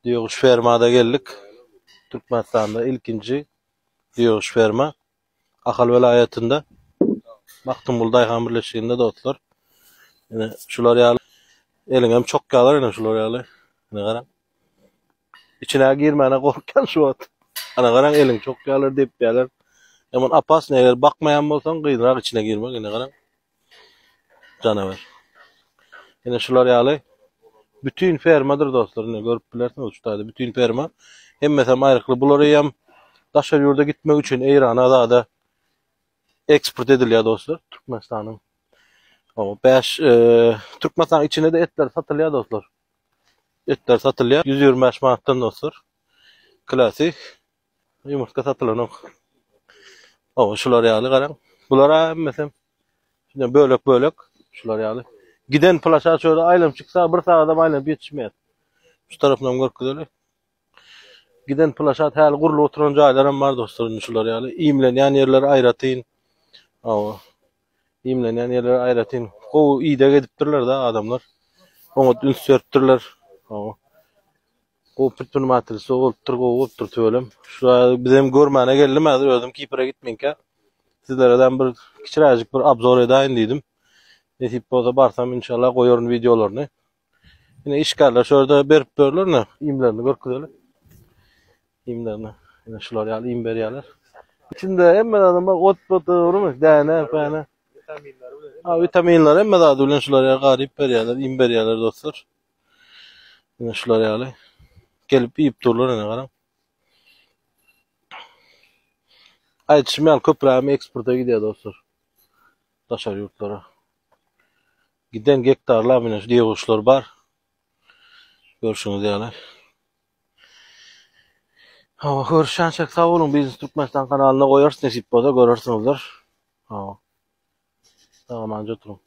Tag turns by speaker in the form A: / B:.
A: Düýeguş fermada geldik. Türkmenistanda ilkinji düýeguş ferma. Ahal welaýatynda Magtymguly daýhan birleşiginde dostlar. Ine şular ýaly eliňem çokýarlar ine şular ýaly. Ine garaň. Içine girmäne gorkýan şu wagt. Ana garaň eliň çokýarlar depýärler. Ýaman opasny eger bakmaýan bolsaň gyzrak içine girmek ine garaň. Janawer. Ine şular ýaly bütün fermadyr dostlar. Ine görüp bilersiňiz şu taýda bütün ferma. Hemmesi hem aýrykly. Bular hem daşary ýurda gitmek üçin Eýrana zada eksport edilýär dostlar. Türkmenistanyň. O 5 e, Türkmenistanyň içinde de etler satylýar dostlar. Etler satylýar 125 manatdan dostlar. Klasik. Ýumurtga satylanok. Owa şular ýaly garaň. Bular hemmesi şundan bölek-bölek şular ýaly. Giden plaşa şöyle aýlanyp çyksa bir sagadam aýlanyp ýetişmeýär. Şu tarapyndan görkezeli. Giden plaşat häli gurlup oturan jaýlar hem bar dostlar indi şular ýaly. Iýmlenýän ýerler aýratyn. Owa. Iýmlenýän ýerler aýratyn. Gowy ideg edipdirler-de adamlar. Oňat üns beripdirler. Owa. Gowy predprimatelstwo bolupdyr, gowy bolupdyr tüwelem. Şu bizem görmäne geldim häzir özüm Kipre gitmeňkä. Sizlereden bir kiçiräjik bir obzor edaýyn diýdim. Nesip bolsa barsam inşallah goýaryn wideolaryny. Ine işgärler şu ýerde berip durlar ine iýmlerini görkezeli. Iýmlerini. Ine şular ýaly iým berýärler. İçinde hemme zadyň bar, ot bot dogrymy? Däne, päne.
B: Witaminleri bilen.
A: Ha, witaminler hemme zady bilen şular ýaly garyp berýärler, iým berýärler dostlar. Ine şular ýaly. Gelip iýip durlar ine garaň. Aýdyşym ýaly köprägem eksporta gidýär dostlar. Daşary ýurtlara. Giden gektarlar bilen şu düýeguşlar bar. Görşüňiz ýaly. Hawa, görüşýänçäk sag boluň. Biznes Türkmenistan kanalynda goýarys nesip bolsa görersiňizler. Hawa. Sag-aman oturyň.